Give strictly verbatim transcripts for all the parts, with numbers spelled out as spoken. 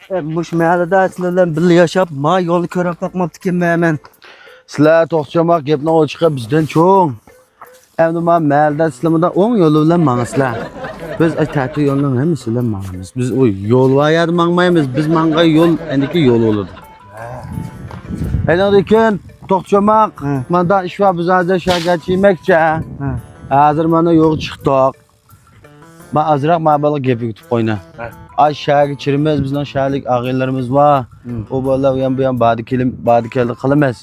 ئە، مۇشۇ مەھەللىدە سىلەر بىلەن بىللە ياشاپ، ما يولنى كۆرۈپ باقماپتىكەنمەن مەن. سىلەر توختىچوماق گەپنىڭ ئوچۇقى بىزدىن چوڭ. ئەمدى ما مەھەللىدە سىلەر مۇنداق ئوڭ يولى بىلەن ماڭىسىلەر. بىز ئاي تەتۈر يولنىڭ ھەممىسى بىلەن ماڭىمىز. بىز ئۇ يول بار يەردە ماڭمايمىز. بىز ماڭغان يول ئەندىكى يول بولىدۇ. ئەنىڭدىن كېيىن توختىچوماق، ھە. ماندا ئىش بار، بىز ھازىر شاگەرچە يېمەكچى. ھە. ھازىر مانا يولغا چىقتۇق. ما ئازراق ما بالىغا گەپ ئۆگىتىپ قوينا. ھە. ئاي شەھەرگە چىرىمىز، بىزنىڭ شەھەرلىك ئاغىنىلىرىمىز بار. ھىم. ئۇ بالىلار ئۇيان بۇيان باردا كېلىم، باردا كەلدى قىلىمىز.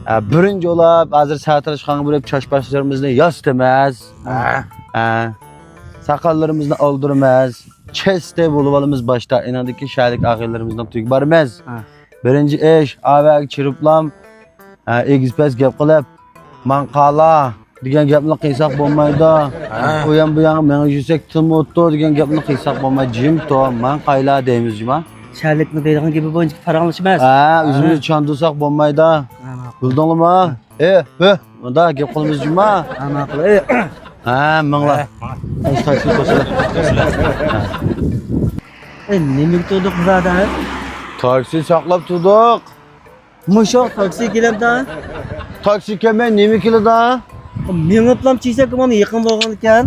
ھە، بىرىنچى ئولاپ ھازىر ساتىراشخانىغا بېرىپ چاچ باشلىرىمىزنى ياسىتىمىز. ھە. ھە. ساقاللىرىمىزنى ئالدۇرىمىز. چېستى بولۇۋالىمىز باشتا. ئېنىڭدىكى شەھەرلىك ئاغىنىلىرىمىزنىڭ تۆگە بارىمىز. ھە. بىرىنچى ئىش، ئاۋەگە چىرىپلام، ھە، ئېگىز پەس گەپ قىلىپ، ماڭقالا دېگەن گەپنى قىلساق بولمايدۇ. ھە. ئۇ يان بۇ يانغا مېڭىپ يۈرسەك تىلمۇ ئوتتۇ دېگەن گەپنى قىلساق بولمايدۇ. جىم تو، ماڭقايلا دەيمىز جۇما. شەھەرلىكنىڭ دەيدىغان گېپى بويىچە پاراڭلىشىمىز. ھە، ئۆزىمىزنى ھە. چاندۇرساق بولمايدۇ. ھە، ماقۇل. بىلدىڭلىما؟ ھە. ئى، ھە، مۇنداق گەپ قىلىمىز جۇما. ھە، ماقۇل. ئى. ھە، مىڭلا. ھە. ئەي، تاكسى توسىلا. ئەي، نېمىگە تۇردۇق بۇ يەردە؟ تاكسى ساقلاپ تۇردۇق. مۇشۇ تاكسى كېلەمدا؟ تاكسى كەلمەي نېمە كېلىدۇ؟ مېڭىپلام چىقساك مانا يېقىن بولغان ئىكەن.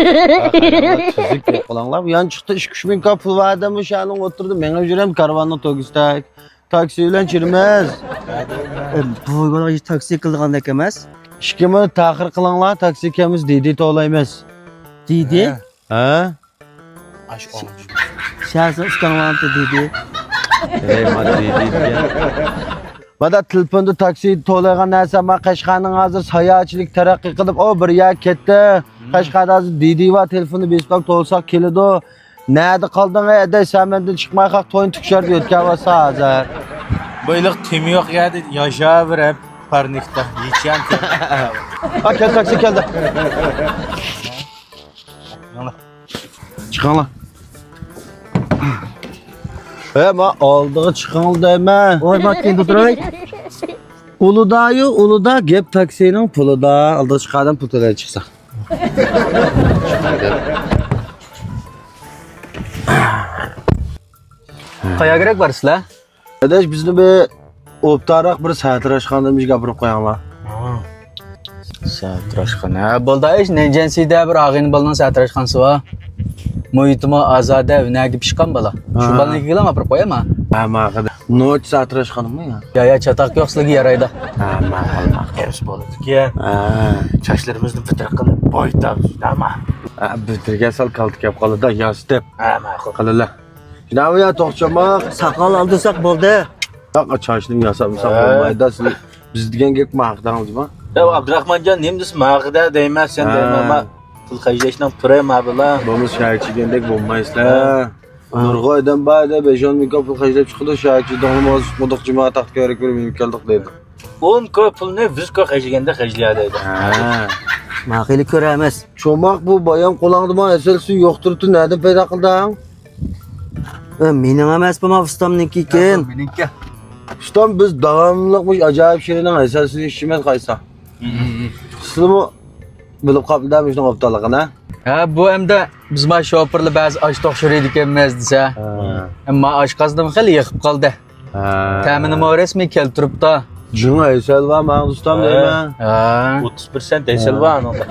تۈزۈك گەپ قىلىڭلار. يانچۇقتا ئىككى ئۈچ مىڭ كا پۇل بار ئادەم مۇشۇ يەرنىڭ ئوتتۇرىدا مېڭىپ يۈرەم كارۋاننىڭ تۆگىسىدەك. تاكسى بىلەن چۈشىمىز. ئە، بۇ يولغا ھېچ تاكسى كېلىدىغاندەك ئەمەس. ئىككى مىنۇت تاخىر قىلىڭلار، تاكسى كەلمىسە دىدى توۋلايمىز. دىدى؟ ھە؟ ئاش ئوڭ. شەھەرسىڭ ئۇستاڭلارنى دىدى. ھەي، ما دىدى دېگەن. مادا تېلېفوندا تاكسى توۋلايدىغان نەرسە، ما قەشقەرنىڭ ھازىر ساياھەتچىلىك تەرەققىي قىلىپ، ئۇ بىر يەرگە كەتتى. قەشقەردا ھازىر دىدى بار، تېلېفوندا بېسىپ تولساق كېلىدۇ. نەدە قالدىڭ ئەي ئەدەي، سەن مەندىن چىقماي خەق توينى تۈكشەردى ئۆتكەن بولسا ھازىر. بۇ ھېلىقى تېما يوق يەردە ياشاۋېرىپ، پارنىكتا، ھېچيان تېما. ھا، كەل، تاكسى كەلدى. چىقىڭلار. ھە، ما ئالدىغا چىقىڭلار دەيمەن. ۋاي، ما كېيىن تۇراي. ئۇلىدايۇ، ئۇلىدا، گەپ تاكسىنىڭ پۇلىدا. ئالدىغا چىققان ئادەم پۇل تۆلەپ چىقسا. قايەرگىرەك بارىسىلەر؟ ئاداش، بىزنى بىر ئوبدانراق بىر ساتىراشخانىمىزغا ئاپىرىپ قويۇڭلار. ساتىراشخانا. ھە، بولدى، ئىش نەنجەنسىدە بىر ئاغىنە بالىنىڭ ساتىراشخانىسى بار. مۇھىتىمۇ ئازادە، ھۈنەرگە پىشقان بالا. شۇ ھە. بالىنىڭكىگىلا ئاپىرىپ قويايما؟ ھە، ماقۇل. نوچى ساتىراشخانىمۇ يا؟ يا، يا، چاتاق يوق سىلىگە يارايدۇ. ھە، ماقۇل، ماقۇل. كەمسە بولىدىكەن. ھە. چاچلىرىمىزنى بىتىر قىلىپ، بويىتاپ، شۇنداقما؟ ھە، بىتىرگە سال كالتە كەپ قالىدۇ، ياسىتىپ. ھە، ماقۇل. قىلىلە. جۇناۋى يا توختىچوماق. ساقال ئالدۇرساق بولدى. ياق، چاچنى ياسامىساق ھە. بولمايدۇ. سىز بىز دېگەن گەپكە ماقۇل دەڭلار جۇما. يا ئابدۇراخمانجان، نېمە دېسە ماقۇل دەيمەن، سەن ھە. دەيمەن، ما پۇل خەجلەشنىڭ پۇرى ما بىلەن. بولمىسا شايى چىگەندەك بولمايسىلەر. ھە. نۇرغۇن ئادەم بار ئەدە، بەش ئون مىڭ كوي پۇل خەجلەپ چىقىدۇ، شايى چىدىڭلىماس، قۇدۇق جۇما تاختا كۆرۈك بىر مېنىپ كەلدۇق دەيدۇ. ئون كوي پۇلنى يۈز كوي خەجلىگەندە خەجلىيەلەيدۇ. ھە. ماقۇل كۆرەمىز. چوماق، بۇ بايام قولۇڭدىمۇ ھەسەل سۈيى يوق تۇرۇپتۇ، نەدىن پەيدا قىلدىڭ؟ ئە، مېنىڭ ئەمەس بۇ، ما ئۇستامنىڭكىكەن. ھە، بۇ مېنىڭكى. ئۇستام، بىز داۋاملىق مۇشۇ ئاجايىپ شىرىنىڭ ھەسەل سۈيى ئىچىمىز قايسا. ھىم، ھىم، ھىم. سىلىمۇ بىلىپ قاپلا مۇشۇنىڭ ئوبدانلىقىنى. ھە، بۇ ئەمدى بىز ما شوپۇرلار بەزى ئاش توقۇشۇرىدىكەنمىز دېسە. ھە. ئەمما ئاشقازىنىم خېلى يېقىپ قالدى. ھە. تەمىنىمۇ رەسمىي كەلتۈرۈپتۇ. جىڭ ھەسەل بار ماڭا ئۇستام ھە. دەيمەن. ھە. ئوتتۇز پىرسەنت ھەسەل ھە. بار ئۇنىڭدا.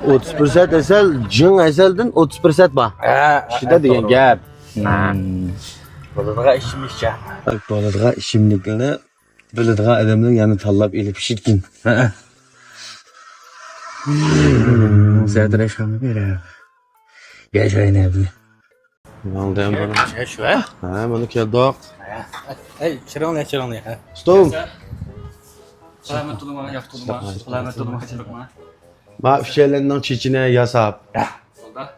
ئوتتۇز پىرسەنت ھەسەل، جىڭ ھەسەلدىن ئوتتۇز پىرسەنت بار. ھە، كىشىدە ھە، دېگەن توغرا. گەپ. ھىم. بولىدىغان ئىچىملىكچە. بولىدىغان ئىچىملىكنى بىلىدىغان ئادەملەر يەنە تاللاپ ئېلىپ ئىچىدىكەن. ھە. سەترەشخانا بېرە. ياشاينى بۇ. ماڭدىم بۇنى. شۇ، شۇ، ھە؟ ھە، مانا كەلدۇق. ھە. ئەي، چىرىڭنى، چىرىڭنى، ھە. ستوپ. سالامەت تۇرما، ياخشى تۇرما. سالامەت تۇرما، چىرىڭما. ما ئۈچەيلەننىڭ چېچىنى ياساپ. ھە.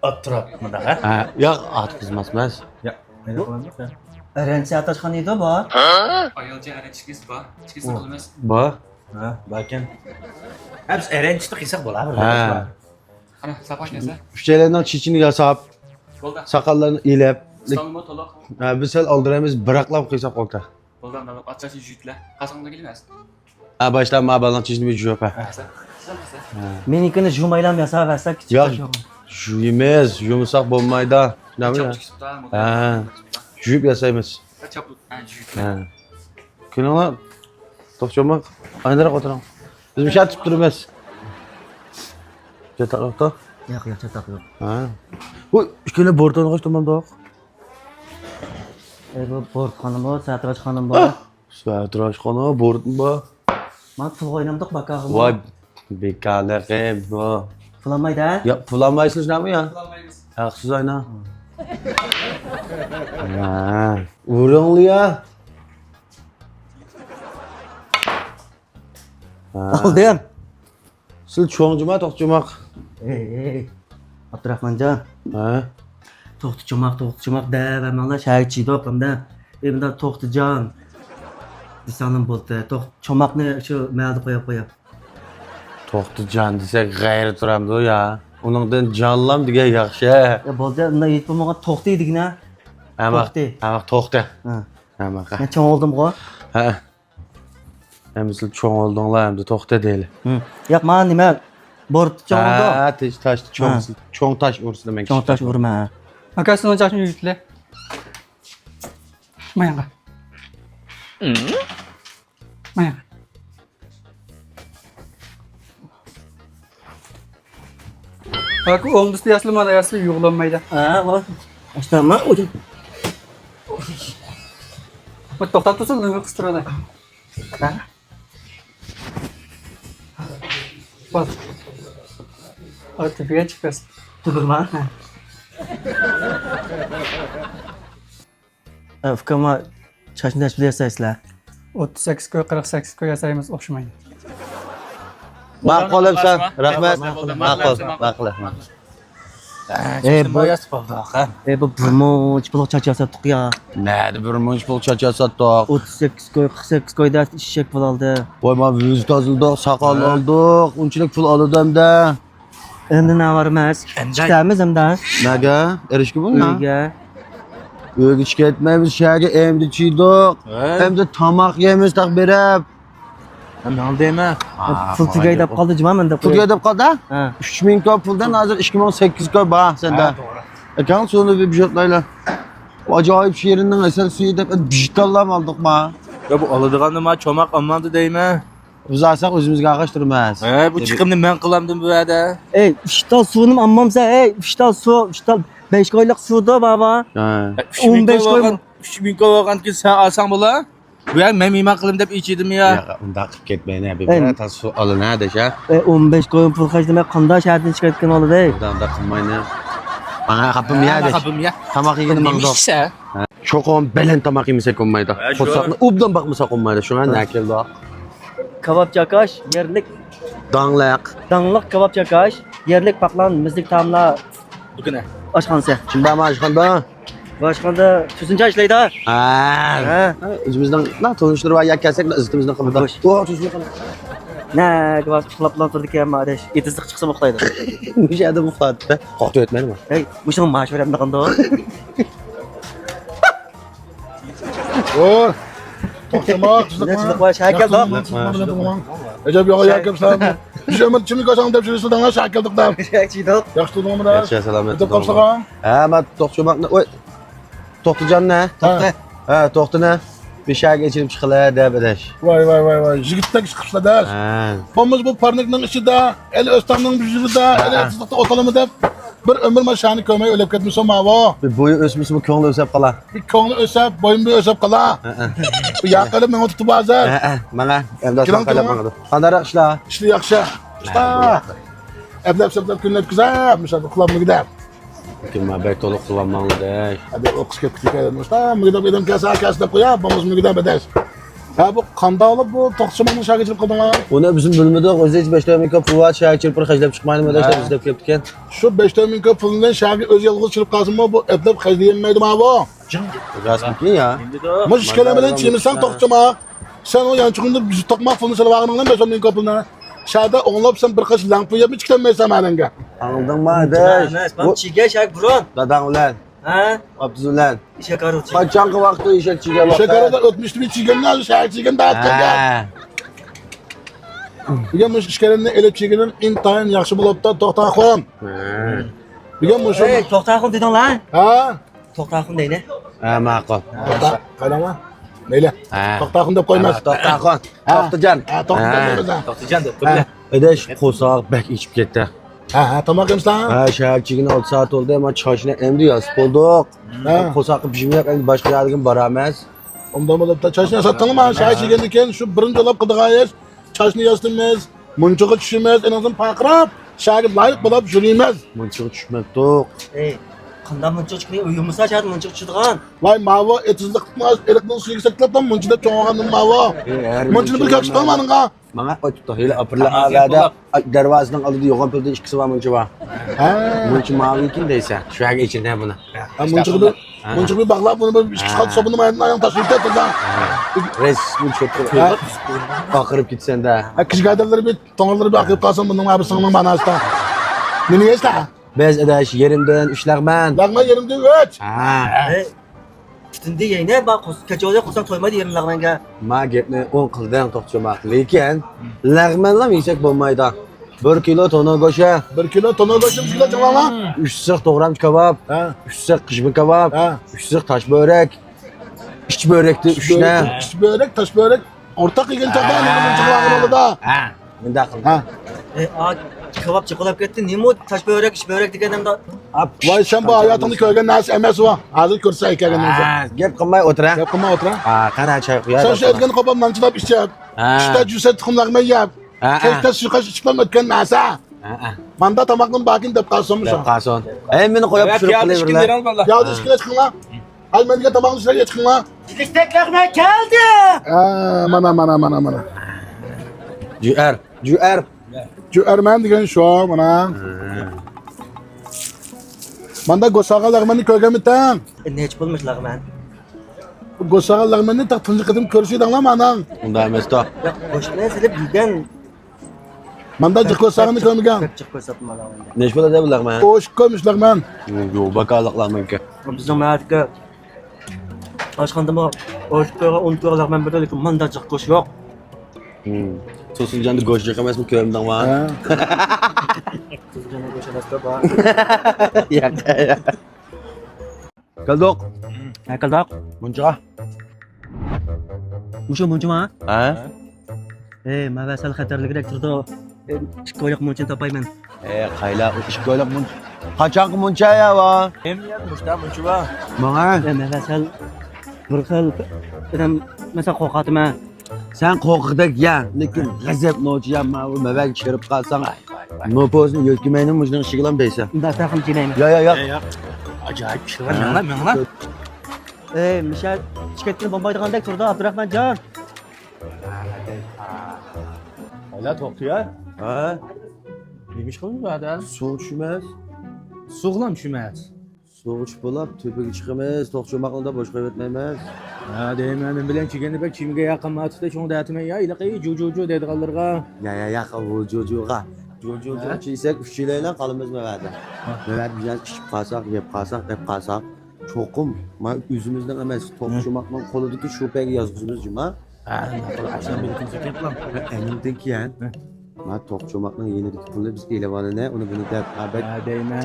ئاپتۇراپ، مۇنداق، ھە؟ ھە، ياق، ئارتۇق خىزمەت ئەمەس. ياق، مەيلى قىلىمىز. ئەرەنچە ئاتاشخان ئىدى بۇ. ئايالچە ئەرەنچە كېسىپ بار. كېسىپ قىلىمىز. بار. ھە، باركەن. ھە، بىز ئەرەنچىتى قىلساق بولا، بىر ھە. قىلساق. قانا، ساپاش نەرسە. ئۈچەيلەننىڭ چېچىنى ياساپ، بولدى. ساقاللىرىنى ئېلىپ، ئۇستامنىمۇ تولۇق. ھە، بىز سەل ئالدىرايمىز، بىراقلاپ قىلساق ئورتا. بولدى، ئاندىن ئاتچاسى يۈزۈكلەر. قاساڭدا كېلىمەن. ھە، باشتا ما بالىنىڭ چېچىنى بىر جۇيۇپ، ھە. ھە، سەن، سەن، سەن. ھە. مېنىڭكىنى جۇمايلام ياساپ بەرسەك، كىچىك ياق، تاشلىغان. جۇيىمىز، جۇمىساق بولمايدۇ. نېمە؟ چاپچا كېسىپتا، ھە. جۇيۇپ ياسايمىز. ھە. كۈلۈڭلار. توختىچى ئوماق، ئاينىراق ئولتۇرۇڭ. بىز مۇشۇ يەردە تۇرۇپ تۇرىمىز. چاتاق يوقتا؟ ياق، ياق، چاتاق يوق. ھە. بۇ ئىككىلى بورتونغا تۇرمامدۇق. ئەي، بۇ بورتخانىمۇ، ساتىراچخانىمۇ بار. ساتىراچخانا، بورتمۇ بار. مانا پۇلغا ئوينامدۇق، باكاغىمۇ. ۋاي، بىكارلىقى بۇ. پۇل ئالمايدۇ، ھە؟ ياق، پۇل ئالمايسىز نېمە يا؟ پۇل ئالمايمىز. ھەقسىز ئاينا. ھە. ئۇرۇڭلار يا. ھە. ئالدىم. سىلى چوڭ جۇما، توختىچى ئوماق. ئەي، ئەي، ئابدۇراخمانجان. ھە؟ توختىچى ئوماق، توختىچى ئوماق دەۋەرمەڭلار، شەھەرگە چىدوق ئەمدى. ئەي، مۇنداق توختىجان دېسەڭلار بولدى. توخ-، چوماقنى شۇ مەھەلدە قويۇپ قويۇڭ. توختىجان دېسەك غەيرىي تۇرامدۇ يا؟ ئۇنىڭدىن جانلام دېگەن ياخشى. يا بولدى، ئۇنداق ھېچ بولمىغان توختى دېگىنە. ھەمە، توختى. ھەمە توختى. ھە. ھەمە. مەن چوڭ بولدۇمغۇ؟ ھە. ئەمدى سىلەر چوڭ بولدۇڭلار، ئەمدى توختى دەيلى. ھىم. ياق، مانا نېمە، بورت چوڭ بولدى. ھە، تاش، تاش، چوڭ، ھە. چوڭ تاش ئۇرسىلا مەن چوڭ تاش ئۇرما. ئاكا، سىزنىڭ چاچنى يۆتىلە. ماياڭغا. ماياڭغا. ھاكى ئوڭدىسى ياسلىما، ياسلى يۇغلانمايدۇ. ھە، بار. ئاشتاما، ئوجۇم. بۇ توختاپ تۇرسا، نېمە قىستۇرىدۇ؟ ھە؟ بار. ئا، تۆپىگە چىقىپ بەرسە. تۆپىگىما؟ ھە. ئە، ئۇكام، چاچنى نەچچە پۇل ياسايسىلەر؟ ئوتتۇز سەككىز كوي، قىرىق سەككىز كوي ياسايمىز، ئوخشىمايدۇ. ماقۇل، ئەپسان. رەھمەت. ماقۇل، ماقۇل، ماقۇل. ئەي، بۇ، ئەي، بۇ بىر مۇنچە پۇلغا چاچ ياساتتۇق يا. نەدە بىر مۇنچە پۇل چاچ ياساتتۇق؟ ئوتتۇز سەككىز كوي، قىرىق سەككىز كوي دەپ ئىششەك پۇل ئالدى. ۋاي، ما ۋىزىت ئازلىدۇق، ساقال ئالدۇق، ئۇنچىلىك پۇل ئالىدۇ ئەمدى. ئەمدى نەۋارىمىز؟ ئەمدى كېتەمىز ئەمدى. نەگە؟ ئېرىشكە بۇ؟ ئۆيگە. ئۆيگە چىقىپ كەتمەيمىز، شەھەرگە ئەمدى چىدۇق. ھە. ئەمدى تاماق يەيمىز تاق بېرىپ. ھە، ماڭا دەيمەن. پۇل تۈگەي دەپ قالدى جۇما مەندە. پۇل تۈگەي دەپ قالدى؟ ھە. ئۈچ مىڭ كوي پۇلدىن ھازىر ئىككى مىڭ سەككىز كوي بار سەندە. ھە، توغرا. ئەكەڭ سۇنى بىر بىژوتلايلا. ئاجايىپ شېرىننىڭ ئەسەل سۈيى دەپ بىژىتاللام ئالدۇقما. يا بۇ ئالىدىغاندا ما چوماق ئالمامدۇ دەيمەن. بىز ئالساق ئۆزىمىزگە ئاغاش تۇرماس. ھە، بۇ چىقىمنى مەن قىلامدىم بۇ يەردە. ئەي، ئۈچ تال سۇنىمۇ ئالمامسەن، ئەي، ئۈچ تال سۇ، ئۈچ تال بەش كويلۇق سۇدۇ بابا. ھە. ئون بەش كوي بولغان، ئۈچ مىڭ كوي بولغاندىن كېيىن سەن ئالساڭ بولا. بۇ يەر مەن مېھمان قىلىم دەپ ئېچىدىم يا. ياق، ئۇنداق قىلىپ كەتمەيلى، بىر بىرەر تال سۇ ئالىنا دەش ھە. ئەي، ئون بەش كوي پۇل خەجلىمەي قانداق شەھەردىن چىقىۋەتكەن بولىدۇ؟ ئۇنداق، ئۇنداق قىلمايلى. ماڭا خاپىم يا دەش. خاپىم يا. تاماق يېگىنى ماڭدۇق. ھە. چوقۇم بەلەن تاماق يېمىسەك بولمايدۇ. ھە، شۇ. قورساقنى ئوبدان باقمىساق بولمايدۇ. شۇڭا نەگە كەلدۇق؟ كاۋاپ چاكاش، يەرلىك. داڭلىق. داڭلىق كاۋاپ چاكاش، يەرلىك پاقلان، مۇزلۇك تائاملار. دۇكىنى. ئاشخانىسى. كىم بارمۇ ئاشخانىدا؟ بۇ ئاشخانىدا تۇرسۇنجان ئىشلەيدۇ. ھە. ھە. ئۆزىمىزنىڭ تونۇشلىرى بار، يا كەلسەك ئىززىتىمىزنى قىلىدۇ. خوش. ئوھ، تۇرسۇن. نەگە بارسا ئۇخلاپلا تۇرىدىكەن، ئاداش. ئېتىزلىق چىقسىمۇ ئۇخلايدۇ. مۇشۇ يەردە ئۇخلايدۇ. قورقۇپ يەتمەيدىمۇ؟ ھەي، مۇشۇنىڭ مائاشى بېرەمدىغاندۇ؟ ۋوي، توختىما، قىزىقما. قىزىقما، شاكىل دوق. ئەجەب ياغا ياكىمسەن. بىز ئۆمۈر چىملىك ئاشاڭ دەپ يۈرسىدىڭلار، شاكىل دوق دەپ. ياخشى تۇردۇڭمۇ؟ ياخشى، سالامەت. ئۆتۈپ قاپسىغان. ھە، مەن توختىچى ئوماقنى، ۋوي، توختىجاننى. توختى. ھە، توختىنى. بىر شەھەرگە ئېچىلىپ چىقىلە دەپ ئەدەش. ۋاي، ۋاي، ۋاي، ۋاي. يىگىتتەك چىقىپسىلەر دەش. ھە. بولمىسا بۇ پارنىكنىڭ ئىچىدە، ئەلى ئۆستەڭنىڭ بۇژۇرىدا، ھە، ئەلى ئېتىزلىقتا ئولتۇرىمىز دەپ، بىر ئۆمۈر ما شەھەرنى كۆرمەي ئۆلۈپ كەتمىسۇن ماۋۇ. بىر بويى ئۆسمىسىمۇ كۆڭلى ئۆسۈپ قالا. بىر كۆڭلى ئۆسە، بويۇم بىر ئۆسۈپ قالا. ھە، ھە. بۇ ياقىلىپ مېڭىپ تۇتۇپ ھازىر. ھە، ھە. مانا، ئەمدى كېلىڭ، كېلىڭ. قانداقراق ئىشلار؟ ئىشلار ياخشى. ھە، ئۇستا. ھە. ئەپلەپ سەپلەپ كۈن ئۆتكۈزە، مۇشۇ قىلالمىدى. لېكىن مەن بەك تولا قىلالماڭلار دەش. ھەدە ئوقۇش كەپ كېتىپ كەلدىم. ئۇستا، مۇگدەپ ئېدىم كەلسە، كەلسە دەپ قويا، بولمىسا مۇگدەپ ئەدەش. ھە، بۇ قانداق بولۇپ بۇ توختىچى ئوماقنى شەھەرگە ئېچىلىپ قالدىڭلار؟ ئۇنى بىزمۇ بىلمىدۇق. ئۆزى ھېچ بەش تۆت مىڭ كوي پۇل بار، شەھەرگە ئېچىلىپ بىر خەجلەپ چىقمايدۇ دەش، ھە. بىز دەپ كېلىپتىكەن. شۇ بەش تۆت مىڭ كوي پۇلنى شەھەرگە ئۆزى يالغۇز ئېچىلىپ قالسىمۇ، بۇ ئەپلەپ خەجلىيەلمەيدۇ ماۋۇ. راستمىكىن يا؟ مۇشۇ ئىككىلەن بىلەن چىمىسەڭ توختىچى ئوماق. سەن ئۇ يانچۇقۇڭدا بىز توقماق پۇلنى سېلىۋالغىنىڭدىن بەش ئون مىڭ كوي پۇلنى. شەھەردە ئوڭلاپ سەن بىر قاچا لەڭپۇ يەپمۇ چىقالمايسەن مەنىڭگە. ئاڭلىدىڭمۇ ئاداش؟ ئەمەس، بۇ چىگەن شەھەر بۇرۇن. داداڭ بىلەن. ھە؟ ئابدۇز بىلەن. ئېشەك ھارۋىسى. قاچانقى ۋاقىتتا ئېشەك چىگەن ۋاقىت؟ ئېشەك ھارۋىسى ئۆتمۈشتە بىر چىگەن، ھازىر شەھەر چىگەن دەۋاتقان گەپ. ھە. بۈگۈن مۇشۇ ئىككىلەننى ئېلىپ چىگىنىم ئىنتايىن ياخشى بولۇپتۇ، توختاخۇن. ھە. بۈگۈن مۇشۇ. ئەي، توختاخۇن دېدىڭلار؟ ھە؟ توختاخۇن دەيلى. ھە، ماقۇل. توختا، قايلاڭلار. مەيلى. ھە. توختاخۇن دەپ قويماس. ھە، توختاخۇن. ھە. توختىجان. ھە، توختىجان ھە. دەپ قويماس. توختىجان دەپ قويماس. ھە. ئاداش، قورساق بەك ئېچىپ كەتتى. ھە، ھە، تاماق يەمسىلەر؟ ھە، شەھەر چىگىنى ئالتە سائەت بولدى، ئەمما چاچنى ئەمدى ياسىپ بولدۇق. ھە. قورساققا بىژىم يوق، ئەمدى باشقا يەرگە بارىمىز. ئۇنداق بولۇپتا، چاچنى ياساتتىڭلارمۇ؟ شەھەر چىگەندىن كېيىن شۇ بىرىنچى بولۇپ قىلىدىغان ئىش، چاچنى ياسىتىمىز، مۇنچىغا چۈشىمىز، ئېنىڭدىن پارقىراپ، شەھەرگە لايىق بولۇپ يۈرىمىز. مۇنچىغا چۈشمەپتۇق. ئەي، قانداق مۇنچىغا چۈشكىنى؟ ئۆيىڭمۇ شەھەردە مۇنچىغا چۈشىدىغان. ۋاي، ماۋۇ ئېتىزلىقتىن ئېرىقنىڭ سۈيىگە سەكرەپلا مۇنچە دەپ چوڭ بولغاندىن ماۋۇ. ئەي، ھەر مۇنچىنى بىر مۇنچە كۆكسىتىڭ مانىڭغا. ماڭا ئوتۇپتۇ. ھېلى ئاپرېل ئايدا دەرۋازىنىڭ ئالدىدا يوغان پۇلدا ئىككىسى بار مۇنچە بار. ھە. مۇنچە ماۋۇكىن دەيسەن. شۇ يەرگە ئېچىلدى بۇنى. ھە، مۇنچىغا بىر، ھە. مۇنچىغا بىر باغلاپ، بۇنى بىر ئىككى قات ھە. سوپۇننى مايدىن ئاياغ تاشلاپ كەتتىڭ. ھە. رەسمىي چوتقا ھە. ئاقىرىپ كېتىسەن-دە. ھە، كىشىگادىلىرى بىر، توڭلىرى بىر ئاقىرىپ قالسا، بۇنىڭ ئەبىسىنىڭ ماناسىدا. نېمە يەيسىلەر؟ بىز ئاداش يېرىمدىن ئۈچ لەغمەن. لەغمەن يېرىمدىن ئۈچ؟ ھە. پۈتۈن دېگەينى، بار، كەچۈرۈڭ، قورساق تويمايدۇ يېرىم لەغمەنگە. ما گەپنى ئوڭ قىلدىڭ، توختىچى ماق. لېكىن لەغمەنلا يېسەك بولمايدۇ. بىر كىلو تونۇر گۆشى. بىر كىلو تونۇر گۆشى، بىر كىلو جاڭلارلا. ئۈچ سىخ توغرامچە كاۋاپ. ھە. ئۈچ سىخ قىژما كاۋاپ. ھە. ئۈچ سىخ تاش بۆرەك. ئىچ بۆرەكتە ئۈچ ئۈچ بۆرەك، نە. ئۈچ بۆرەك، تاش بۆرەك. ئورتاق يېگەن چاغدا ھە. نېمە جاڭلارغا بولىدۇ؟ ھە. مۇنداق قىل. ھە. ئەي، ئا، كاۋاپ جىقىلاپ كەتتى. نېمە ئۇ تاش بۆرەك، ئىچ بۆرەك دېگەن ئەمدى؟ ۋاي، سەن بۇ ھاياتىڭدا كۆرگەن نەرسە ئەمەس ئۇ. ھازىر كۆرسە ئەكەلگەن نەرسە. ھە، گەپ قىلماي ئولتۇر. گەپ قىلماي ئولتۇر. ھە، قارا چاي قۇيار. سەن شۇ ئەتكەن قوپاپ نان چىلاپ ئىچىپ، ھە. چۈشتە جۈسەت تۇخۇم لەغمەن يەپ، ھە، كەچتە ھە. سۇيقاش ئىچىپلا ئۆتكەن نەرسە. ھە، ھە. ماندا تاماقنى باركىن دەپ قالسۇنمۇ دەپ ساڭا؟ قالسۇن. ھەي، مېنى قويۇپ پىشۇرۇپ قىلىۋېرىلە. ياۋدا ئىشكىلە چىقىڭلار. ھەي، مەن دېگەن تاماقنى سىلەر يەپ چىقىڭلار. يېتەكلەپ مەن كەلدىم. ھە، مانا، مانا، مانا، مانا. جۈئەر، جۈئەر. جۈئەرمەن دېگەن شۇ، مانا. ھە. ماندا گۆش سالغان لەغمەننى كۆرگەنمىتىڭ؟ نەچچە پۇلمۇش لەغمەن؟ گۆش سالغان لەغمەننى تېخى تۇنجى قېتىم كۆرۈشۈۋىدىڭلار مانىڭ. ئۇنداق ئەمەس-تۇ. ياق، گۆشنى سېلىپ يېگەن. ماندا جىق گۆش سالغىنى كۆرمىگەن. جىق گۆش سالغان لەغمەن. نەچچە پۇل ئەدە بۇ لەغمەن؟ ئوشۇق كۆرمۈش لەغمەن. يوق، باكالىق لەغمەنكەن. بىزنىڭ مەھەللىدىكى ئاشخانىدىمۇ ئوشۇق كۆرگەن، ئون كۆرگەن لەغمەن بېرىدۇ، لېكىن ماندا جىق گۆش يوق. توسۇنجاندا گۆش جىق ئەمەسمۇ، كۆرمىدىڭما؟ ھە. توسۇنجاندا گۆش ئەمەس-دە بار. ياق، ياق. كەلدۇق. ھە، كەلدۇق. مۇنچىغا. مۇشۇ مۇنچىما؟ ھە. ئەي، ماۋە سەل خەتەرلىكرەك تۇرىدۇ. ئىككى ئايلىق مۇنچىنى تاپايمەن. ئەي، قايلا، ئىككى ئايلىق مۇنچا. قاچانقى مۇنچا يا ۋا؟ نېمە يەردە مۇشتا مۇنچا بار؟ ماڭا. ئەي، ماۋە سەل بىر خىل ئادەم، مەسىلەن، قورقاتىمەن. سەن قورقاقدەك يا، لېكىن غەزەپ نوچى يا، ماۋۇ مەۋەگە چىرىپ قالساڭ، نوپۇزنى يۆتكىمەينى مۇشۇنىڭ ئىشىكىلا دەيسەن. ئۇنداق تېخىمۇ جىنەيمەن. يا، يا، يا. ئەي، ياق. ئاجايىپ ئىشلار، ماڭا، ماڭا. ئەي، مىشا، چىقىۋەتكىلى بولمايدىغاندەك تۇرىدۇ، ئابدۇراخمانجان. ھالا توختىيا. ھە؟ نېمە ئىش قىلدىڭ بۇ يەردە؟ سۇغا چۈشىمىز. سۇغىلا چۈشىمىز. سۇغا چۈشۈپ بولاپ، تۆپىگە چىقىمىز، توخۇ چوماقنى بوش قويۇۋەتمەيمىز. ھە، دەيمەن، مەن بىلەن چىگەندە بەك چىمگە يېقىنماتتى، شۇڭا دەتمەن يا، ھېلىقى جۇ، جۇ، جۇ دەيدىغانلىرىغا. يا، يا، ياق، ئۇ جۇ، جۇغا. جۇ، جۇ، جۇ ھە؟ ئىچسەك، ئۈچ يىلەيلا قالىمىز مۇ يەردە. ھە. مۇ يەردە بىز ئىچىپ قالساق، يەپ قالساق، ئەپ قالساق. چوقۇم، مانا ئۆزىمىزنىڭ ئەمەس، توخۇ ھە. چوماقنىڭ قولىدىكى شۇ پەيگە يازغۇزىمىز جۇما. ھە، ماقۇل، ئاشۇنداق بىر كۈن سۆكەپ قىلام. ھە، ئەنىڭدىن كېيىن، ھە. مانا توخۇ چوماقنىڭ يېنىدىكى پۇلنى بىز ئېلىۋالىلى، ئۇنى بۇنى دەپ، ھە، بەك ھە، دەيمەن.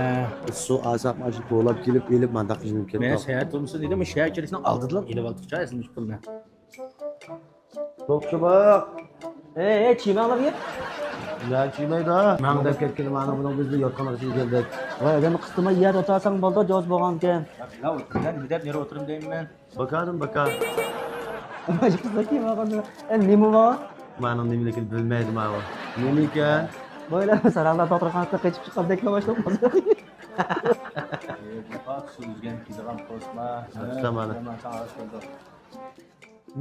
ئۇسسۇ ئاساق مانا شۇ توۋلاپ كېلىپ، ئېلىپ، مانداق قىلىشىم كېرەك. مەن ساياھەت تۇرمىسۇن دېدىم، شەھەر ئىچىرىسىنىڭ ئالدىدىلا ئېلىۋالدۇقچە ئەسلىدە شۇ پۇلنى. توخۇ چوماق. ھەي، ھەي، چىمەڭلار يەپ. يا، چىمەيدۇ. ماڭ دەپ كەتكىنى مانا بۇنىڭ بىزنى يوتقانلىق ئۈچۈن كەلدۇق. ۋاي، ئادەمنى قىستىماي يەردە ئولتۇرساڭ بولىدۇ، جوز بولغانكەن. يا، ئولتۇرمىدىم، نېمە دەپ نېرى ئولتۇرۇم دەيمەن. باكادىن باكا. مانا شۇ قىزلار كىيىپ ئالغاندا، ئە، نېمە بار؟ مانىڭ نېمىلىكىنى بىلمەيدۇ ماۋۇ. نېمە ئىكەن؟ بويلار ساراڭلار دوختۇرخانىسىدا قېچىپ چىققاندەكلا باشلاپ قالدى. سۇ ئۈزگەن كىيىدىغان پوسما. سامان.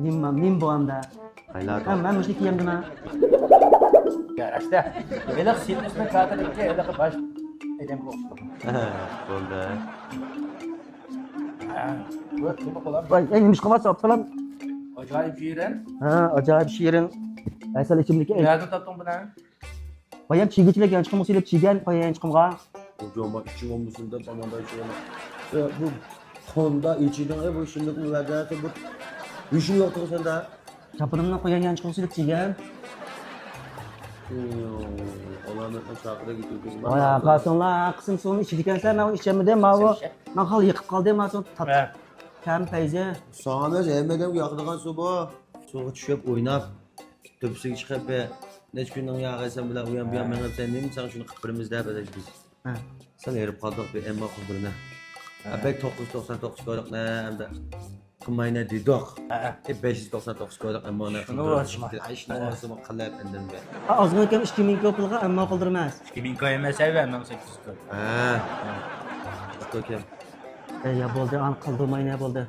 نېمە، نېمە بۇ ئاندا؟ قايلار ھە، مەن مۇشۇنى كىيەمدىمەن. يا، ئەستە. ھېلىقى سىلۋېستر كاتىرىككە ھېلىقى باش ئادەمگە ئوخشىدى. بولدى. ۋاي، ئەي، نېمە ئىش قىلىۋاتىسەن، ئابدۇسالام؟ ئاجايىپ شېرىن. ھە، ئاجايىپ شېرىن. ھەسەل ئىچىملىكى. نەدىن تاپتىڭ بۇنى؟ بايام چىگىچىلىك يانچۇقۇمغا سېلىپ چىگەن، بايا يانچۇقۇمغا. بۇ جوما ئىچى بولمىسۇن دەپ ئاماندا ئىچىۋالما. ئە، بۇ قوندا ئىچىدىڭ، ئە، بۇ شۇنداق مۇۋەددەسى بۇ. يۈشۈڭ يوقتىغۇ سەندە؟ چاپىنىمنى قويان يانچۇقىغا سېلىپ چىگەن. ئالامەتنىڭ چاقىرىقى كېتىدۇ. ۋاي، قاسىڭلار، قىسىم سۇنى ئىچىدىكەنسەن، مەن ئۇنى ئىچەلمىدىم، ماۋۇ. مەن خېلى يېقىپ قالدىم، ماۋۇ سۇنى تارتىپ. كەم پەيزى. ساڭا ئەمەس، ھەممە ئادەمگە ياقىدىغان سۇ بۇ. سۇغا چۈشۈپ ئويناپ، تۆپىسىگە چىقىپ، نەچچە كۈننىڭ ياغى سەن بىلەن ئۇيان بۇيان مېڭىپ، سەن نېمە ساڭا شۇنى قىلىپ بېرىمىز دەپ ئەدەش بىز. ھە. سەل ھېرىپ قالدۇق بىر ئەمما قىلدۇرنى. ھە. بەك توققۇز يۈز توقسان توققۇز كويلۇقنى ئەمدى قىلماينە دېدۇق. ھە. ئى، بەش يۈز توقسان توققۇز كويلۇق ئەمما ئۇنى شۇنى قىلدۇرنى. ئاي، شۇنى قىلىپ ئەندىن بەر. ھە، ئازغىنە كەم ئىككى مىڭ كوي پۇلغا ئەمما قىلدۇرماس. ئىككى مىڭ كوي ئەمەس، ھە، مىڭ سەككىز يۈز كوي. ھە. ئۇكام. ئە، يا بولدى، ئان قىلدۇرماينە بولدى.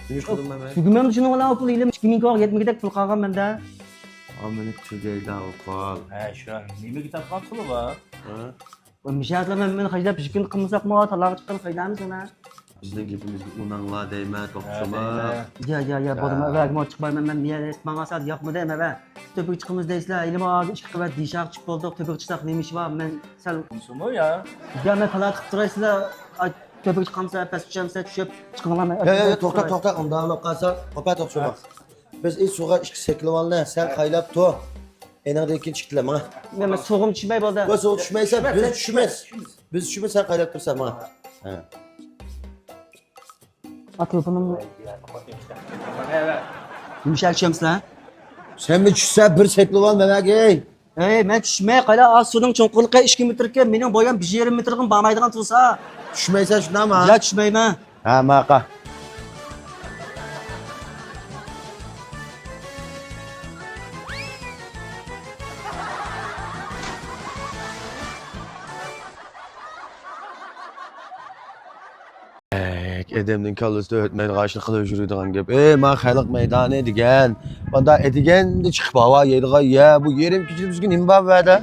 نېمە قىلدىم مەن؟ تۈگىمەمدۇ شۇنىڭ بىلەن ئۇ پۇل ئېلىپ ئىككى مىڭ كويغا يەتمىگۈدەك پۇل قالغان مەندە. ئا، مېنى تۈگەيدۇ ئۇ پۇل. ھە، شۇ. نېمىگە تارتقان پۇلى بار؟ ھە؟ مۇشۇ يەردىلا مەن، مەن خەجلەپ بىر كۈن قىلمىساقمۇ، تالاغا چىققان پايدامىز ئەمە. بىزنىڭ گېپىمىزگە ئۇناڭلا دەيمەن، توختىما. ھە، دەيمەن. يا، يا، يا، بولدىما، ھە. ئەۋەگىمۇ چىقمايمەن مەن، مېنى ماڭا سەل ياقمىدى ئەمە. تۆپىگە چىقىمىز دەيسىلەر، ھېلىمۇ ھازىر ئىككى قەۋەت دېشاغا چۈشۈپ بولدۇق، تۆپىگە چىقساق نېمە ئىش بار، مەن سەل. تۇرسىمۇ يا؟ يا، مەن تالاغا چىقىپ تۇراي، سىلەر، ئاي، تۆپىگە چىقامسىلەر، پەسكە چۈشەمسىلەر، چۈشۈپ چىقىڭلار، مەن. يا، يا، يا، توختا، توختا، ئۇنداق بولۇپ قالسا، قوپە توختا شۇ. بىز ئى سۇغا ئىككى سەكلىۋالدى، سەن قايلاپ تۇر. ئېنىڭدىن كېيىن چىقىتلا ماڭا. مەن، مەن سۇغىمۇ چۈشمەي بولدى. بۇ سۇغا چۈشمەيسەن، بىز چۈشىمىز. بىز چۈشىمىز، سەن قايلاپ تۇرسەن ماڭا. ھە. ئا، تېلېفونۇم. نېمىشقا چۈشەمسىلەر؟ سەنمۇ چۈشسە، بىر سەكلىۋال مەمەگەي. ھەي، مەن چۈشمەي، قايلا، ئا، سۇنىڭ چوڭقۇرلۇقى ئىككى مېتىركەن، مېنىڭ بويۇم بىر يېرىم مېتىرغىمۇ بارمايدىغان تۇرسا. چۈشمەيسەن شۇنداقمۇ؟ يا، چۈشمەيمەن. ھە، ماقا. ئەك، ئادەمنىڭ كاللىسىدا ئۆتمەيدىغان ئىشنى قىلىپ يۈرىدىغان گەپ. ئەي، ما خەلق مەيدانى دېگەن. ماندا ئەتىگەندە چىقىپ ھاۋا يەيدىغان يەر. بۇ يېرىم كېچىدە بىزگە نېمە بار بۇ يەردە؟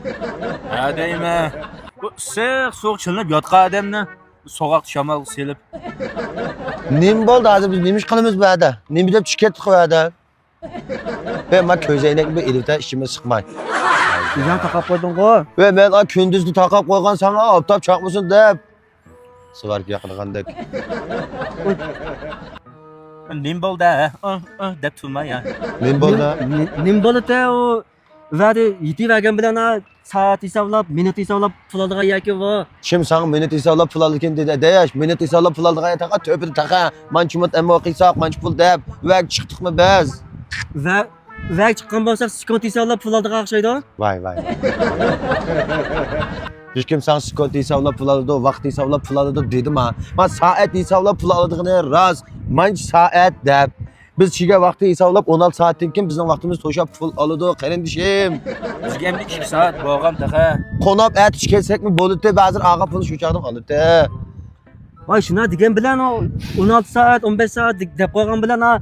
ھە دەيمەن. بۇ ئىسسىق سۇغا چىلىنىپ ياتقان ئادەمنى سوغۇق شامالغا سېلىپ. نېمە بولدى ھازىر؟ بىز نېمە ئىش قىلىمىز بۇ يەردە؟ نېمە دەپ چىقىپ كەتتۇق بۇ يەردە؟ ۋە ما كۆزەينەكنى بىر ئېلىۋېتە، ئىچىمنى سىقماي. كۆزۈڭنى تاقاپ قويدۇڭغۇ؟ ۋە مەن ئا كۈندۈزدە تاقاپ قويغان ساڭا ئاپتاپ چاقمىسۇن دەپ. سىگاركا ياقىدىغاندەك. نېمە بولدى ھە؟ ئۇھ، ئۇھ دەپ تۇرماي ھە. نېمە بولدى؟ نېمە، نېمە بولدى ئۇ؟ ۋەدە يېتىۋەرگەن بىلەن ھە، سائەت ھېسابلاپ، مىنۇت ھېسابلاپ پۇل ئالىدىغان يەركەن بۇ. كىم ساڭا مىنۇت ھېسابلاپ پۇل ئالىدىكەن دېدى، ئاداش؟ مىنۇت ھېسابلاپ پۇل ئالىدىغان يەر تاقا تۆپىدە تاقا. مانچە مىنۇت ئەمما قىلساق، مانچە پۇل دەپ، ۋەگە چىقتۇقمۇ بىز؟ ۋە، ۋەگە چىققان بولساق، سېكۇنت ھېسابلاپ پۇل ئالىدىغان ئوخشايدۇ. ۋاي، ۋاي، ۋاي. ھېچكىم ساڭا سېكۇنت ھېسابلاپ پۇل ئالىدۇ، ۋاقىت ھېسابلاپ پۇل ئالىدۇ دېدىما؟ ما سائەت ھېسابلاپ پۇل ئالىدىغىنى راست، مانچە سائەت دەپ. بىز چىگە ۋاقتى ھېسابلاپ، ئون ئالتە سائەتتىن كېيىن بىزنىڭ ۋاقتىمىز توشاپ پۇل ئالىدۇ، قېرىندىشىم. بىزگە ئەمدى ئىككى سائەت بولغان تېخى. قوناپ ئەتە چىقىپ كەتسەكمۇ بولىدۇ، ھازىر ئالغان پۇلنى شۇ چاغدىن ئالىدۇ. ۋاي، شۇنداق دېگەن بىلەن ئۇ ئون ئالتە سائەت، ئون بەش سائەت دە-، دەپ قويغان بىلەن، ھا،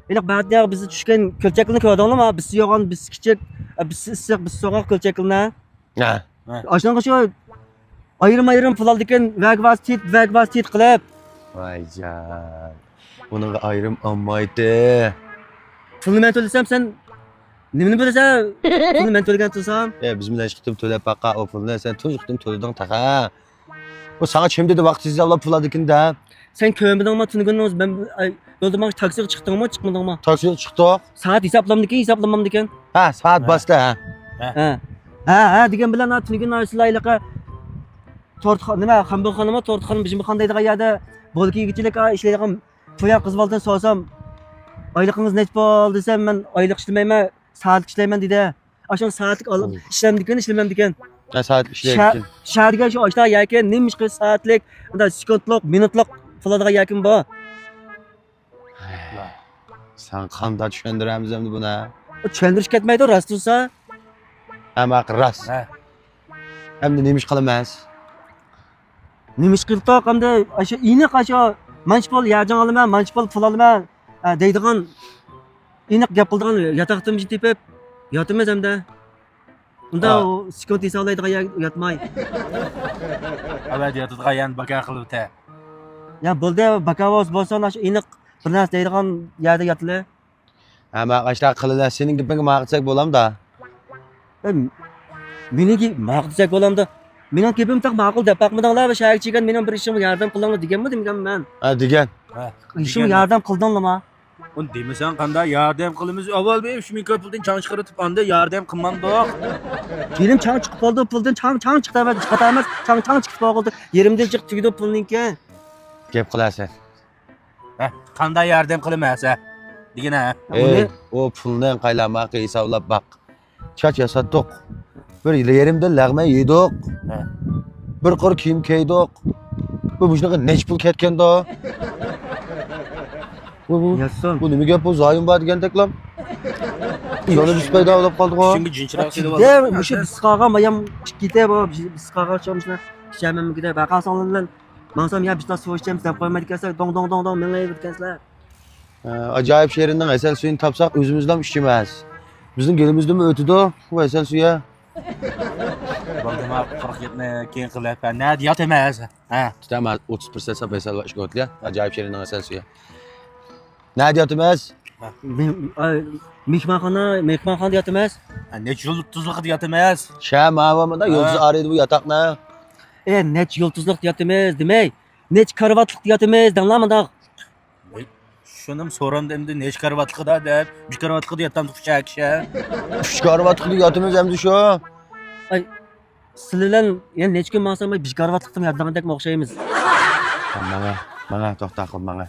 ھېلىقى بەتتە بىزنى چۈشكەن كۆلچەكلىرىنى كۆردۈڭلارمۇ؟ بىزسى يوغان، بىزسى كىچىك، بىزسى ئىسسىق، بىزسى سوغۇق كۆلچەكلىرىنى. ھە. ئاشۇنىڭغا شۇ ئايرىم-ئايرىم پۇل ئالىدىكەن، ۋەگە ۋاسىتە، ۋەگە ۋاسىتە قىلىپ. ۋايجان، ئۇنىڭغا ئايرىم ئالمايتتى. پۇلنى مەن تۆلىسەم، سەن نېمىنى بىلىسەن؟ پۇلنى مەن تۆلىگەن تۇرسام. ئە، بىز بىلەن ئىككى قېتىم تۆلەپ باققان ئۇ پۇلنى، سەن تۇنجى قېتىم تۆلىدىڭ تېخى. ئۇ ساڭا چىمدىدى ۋاقىت ھېسابلاپ پۇل ئالىدىكىن دەپ. سەن كۆرمىدىڭما تۈنۈگۈن مەن، ئاي، يولدا ماڭا تاكسىغا چىقتىڭمۇ، چىقمىدىڭما؟ تاكسىغا چىقتۇق. سائەت ھېسابلامدىكىن، ھېسابلامامدىكىن؟ ھە، سائەت ھە. باستى، ھە. ھە. ھە، ھە دېگەن بىلەن، ھە، تۈنۈگۈن سىلەر ھېلىقى تورتخا-، نېمە، خەنبۇخانىمۇ، تورتخانا، بىژىمخان دەيدىغان يەردە بولكا يېگۈچىلىك، ئا، ئىشلەيدىغان بۇ يەر قىز بالىدىن سورىسام، ئايلىقىڭىز نەچچە بولدى دېسەم، مەن ئايلىق ئىشلىمەيمەن، سائەتلىك ئىشلەيمەن دېدى. ئاشۇ سائەتلىك ئالىپ ئىشلەمدىكىن، ئىشلىمەمدىكىن؟ ھە، سائەتلىك ئىشلەيدىكەن. شەھەر دېگەن شۇ ئاشۇنداق يەركەن، نېمىشقا سائەتلىك، ئۇنداق سېكۇنتلۇق، مىنۇتلۇق پۇل ئالىدىغان يەركەن بۇ؟ سەن قانداق چۈشەندۈرەمىز ئەمدى بۇنى؟ چۈشەندۈرۈش كەتمەيدۇ، راست تۇرسا. ھەممە ھەق راست. ھە. ئەمدى نېمە ئىش قىلىمىز؟ نېمە ئىش قىلدۇق ئەمدى؟ ئاشۇ ئېنىق، ئاشۇ مانچە پۇل يەرجان ئالىمەن، مانچە پۇل پۇل ئالىمەن، ئە، دەيدىغان ئېنىق گەپ قىلىدىغان ياتاقتىن بىر تېپىپ ياتىمىز ئەمدى. ئۇندا ئا. ئۇ سېكۇنت ھېسابلايدىغان يەر ياتماي. ئەۋەتە ياتىدىغان يەرنى باكا قىلىۋېتە. يا بولدى، باكا بولسا بولسۇن، ئاشۇ ئېنىق بىر نەرسە دەيدىغان يەردە ياتىلى. ھە، ماقۇل، ئاشۇنداق قىلىلە. سېنىڭ گېپىڭگە ماقۇل دېسەك بولامدا؟ ئە، مېنىڭ گېپ-، ماقۇل دېسەك بولامدا؟ مېنىڭ گېپىم تېخى ماقۇل دەپ باقمىدىڭلار، شەھەرگە چىققان مېنىڭ بىر ئىشىمغا ياردەم قىلىڭلار دېگەنمۇ دېمىگەنمەن؟ ھە، دېگەن. ھە، ئىشىمغا دېگەن. ياردەم قىلدىڭلارمۇ؟ ئۇنى دېمىسەڭ قانداق؟ ياردەم قىلىمىز، ئاۋۋال بىر ئۈچ مىڭ كوي پۇلدىن چاڭ چىقىرىۋېتىپ، ئاندىن ياردەم قىلمامدۇق؟ يېرىم چاڭ چىقىپ قالدى، پۇلدىن چاڭ، چاڭ چىقتى ئەمەس، چىقىپ ئەمەس، چاڭ، چاڭ چىقىپ قالدى. يېرىمدىن جىق تۈگىدى پۇلنىڭكى. گەپ قىلارسەن. ھە؟ قانداق ياردەم قىلىمەن سە؟ دېگىنە. ئەي، ئۇ پۇلنى قايلاماقى ھېسابلاپ باق. چاچ ياساتتۇق. بىر يېرىمدىن لەغمەن يېدۇق. ھە. بىر قۇر كىيىم كىيدۇق. بۇ مۇشۇنىڭغا نەچچە پۇل كەتكەندۇ؟ بۇ، بۇ، ياسىن. بۇ نېمە گەپ بۇ؟ زايوم بار دېگەندەكلا. يەنە بىز پەيدا بولۇپ قالدۇقغۇ. چۈنكى جىنچىراق سېلىپ ئىشتە، مۇشۇ بىز قالغان بايام ئىككى كېتە بۇ، بىز قالغان شۇ مۇشۇنى ئىچەمەن كېتە. باقارساڭلار بىلەن ماڭسام يا بىز سۇ ئىچەمىز دەپ قويمايدىكەنسىلەر. دوڭ، دوڭ، دوڭ، دوڭ مېڭىۋېرىدىكەنسىلەر. ئە، ئاجايىپ شېرىننىڭ ھەسەل سۈيىنى تاپساق، ئۆزىمىزلا ئىچىمىز. بىزنىڭ گېلىمىزدىنمۇ ئۆتىدۇ بۇ ھەسەل سۈيى. بولدىما، قۇرۇق گەپنى كېيىن قىلىپ، نەدە ياتىمىز؟ ھە. تۇتاما، ئوتتۇز پىرسەنت ھېساب ھېسابلاپ ئىشقا ئۆتىلە. ئاجايىپ شېرىننىڭ ھەسەل سۈيى. نەدە ياتىمىز؟ مېھمانخانا، مېھمانخانىدا ياتىمىز. ھە، نەچچە يۇلتۇزلۇقىدا ياتىمىز؟ شە، ماۋۇ مۇندا يۇلتۇز ئارىدە بۇ ياتاقنى. ئە، نەچچە يۇلتۇزلۇقتا ياتىمىز دېمەي، نەچچە كارىۋاتلىقتا ياتىمىز دەڭلار مۇنداق. ۋاي، شۇنىمۇ سورامدۇ ئەمدى، نەچچە كارىۋاتلىقىدا دەپ، بىر كارىۋاتلىقىدا ياتامدۇ ئۈچ كىشى. ئۈچ كارىۋاتلىقىدا ياتىمىز ئەمدى شۇ. ئاي، سىلەر بىلەن يەنە نەچچە كۈن ماڭسام، بىر كارىۋاتلىقتىمۇ ياتىدىغاندەكمۇ ئوخشايمىز. ماڭە، ماڭە، توختا قىل، ماڭە.